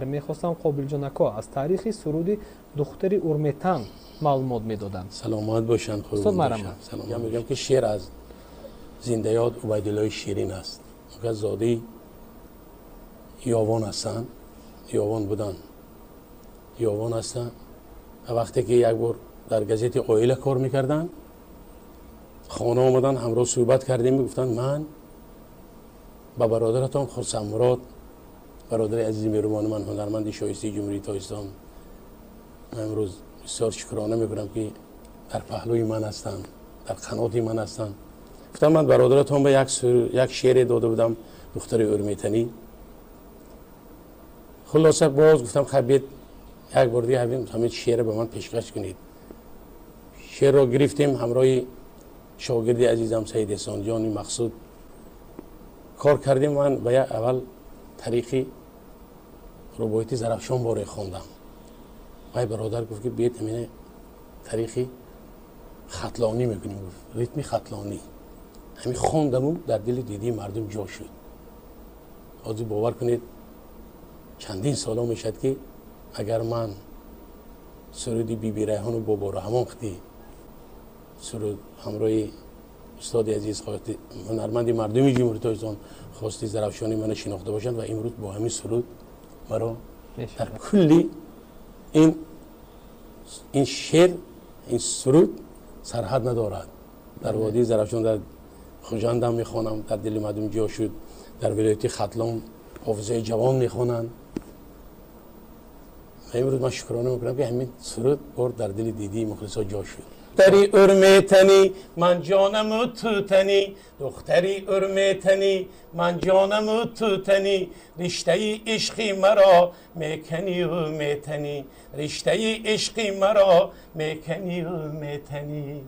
Мехостам, Қобилҷон ако аз таърихи суруди «Духтари Урметан» маълумот медоданд. Саломат бошанд. Устод, марҳамат. Салом. Мегӯям, ки шеър аз зиндаёд Убайдуллои Ширин аст. Зодаи Ёвон ҳастанд, Ёвон буданд, Ёвон ҳастанд. Ва вақте ки як бор дар газети «Оила» кор мекарданд, хона омаданд, ҳамроҳ суҳбат кардем. Гуфтанд: «Ман ба бародаратон Хурсандмурод, бародари азизи меҳрубони ман, ҳунарманди шоистаи Ҷумҳурии Тоҷикистон, ман имрӯз бисёр шукрона мекунам, ки дар паҳлӯи ман ҳастанд, дар қаноти ман ҳастанд», гуфтам, ман бародаратон ба як шеъре дода будам, «Духтари Урметанӣ». Хулоса, боз гуфтам: «Хай, биед, як бор дига ҳамин шеъре ба ман пешкаш кунед». Шеърро гирифтем, ҳамроҳи шогирди азизам Саид Эҳсонҷони Мақсуд кор кардем. Ман ба як аввал тариқи рубоити Зарафшон боре хондам. Вай бародар гуфт, ки биед, ҳамина тариқи хатлонӣ мекунем. Гуфт, ритми хатлонӣ. Ҳамин хондаму дар дили дидии мардум ҷо шуд. Ҳозир, бовар кунед, чандин соло мешавад, ки агар ман суруди «Биби Райҳону Бобораҳмон» хати суруд ҳамроҳи устоди азиз, ҳунарманди мардуми Ҷумҳурии Тоҷикистон Хости Зарафшонӣ мана шинохта бошанд ва имрӯз бо ҳамин суруд маро дар кулли ин шеър, ин суруд сарҳад надорад. Дар водии Зарафшон, дар Хуҷандам мехонам, дар дили мардум ҷо шуд. Дар вилояти Хатлон ҳофизаи ҷавон мехонанд. Имрӯз ман шукрона мекунам, ки ҳамин суруд бор дар дили дидии мухлисо ҷо шуд. Духтари Урметанӣ, ман ҷонаму тутанӣ, духтари Урметанӣ, ман ҷонаму тутанӣ, риштаи ишқи маро меканию метанӣ, риштаи ишқи маро меканию метанӣ.